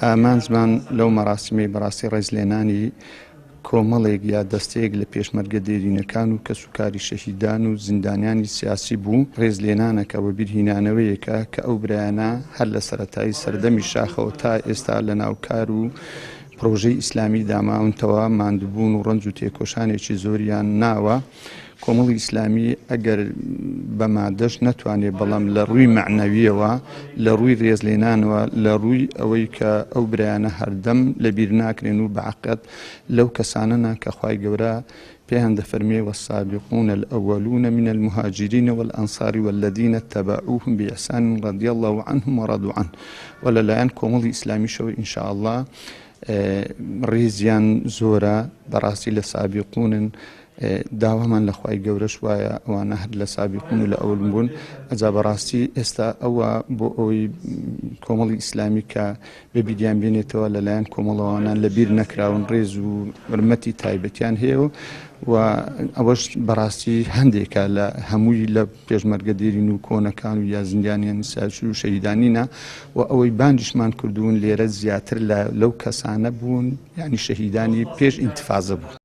ئامانجمان لەو مەراسیمەی بەڕاستی ڕێزلێنانی کۆمەڵێک یا دەستەیەک لە پێشمەرگە دێرینەکان و کەسوکاری شەهیدان و زیندانیانی سیاسی بوو، ڕێزلێنانەکە وەبیرهینانەوەیەکە کە ئەو برایانە هەر لە سەرەتای سەردەمی شاخەوە تا ئێستا لە ناو کار و پرۆژەی ئیسلامیدا ماونتەوە، ماندووبوون و ڕەنج و تێکۆشانێکی زۆریان ناوە. کۆمەڵی ئیسلامی ئەگەر بە مادەش نەتوانێت بەڵام لە ڕووی مەعنەویەوە لە ڕووی ڕێزلێنانەوە لە ڕووی ئەوەی کە ئەو برایانە هەردەم لە بیر ناکرێن و بە عەقد لەو کەسانەنا کە خوای گەورە پێیان دەفەرموێ والسابقون الأولون من المهاجرین والأنصار والذین اتبعوهم بإحسان رضی الله عنهم ورضوا عنه و لەلایەن کۆمەڵی ئیسلامیشەوە إن شاء الله ڕێزیان زۆرە بەڕاستی لە سابقونن داوامان لە خوای گەورەش وایە ئەوانە هەر لە سابقون و لە ئەول بوون ئەجا بەڕاستی ئێستا ئەوە بۆ ئەوەی کۆمەڵی ئیسلامی کە بە بیریان بێنێتەوە لەلایەن کۆمەڵەوانان لە بیر نەکراون ڕێز و حورمەتی تایبەتیان هەیە و و ئەوەش بەڕاستی هەندێکە لە هەمووی لە پێشمەرگە دێرین و کۆنەکان و یا زیندانیانی سیاسی و شەهیدانینە و ئەوەی بانگیشمان کردوون لێرە زیاتر لە لەو کەسانە بوون یعنی شەهیدانی پێش ئینتفازە بوون.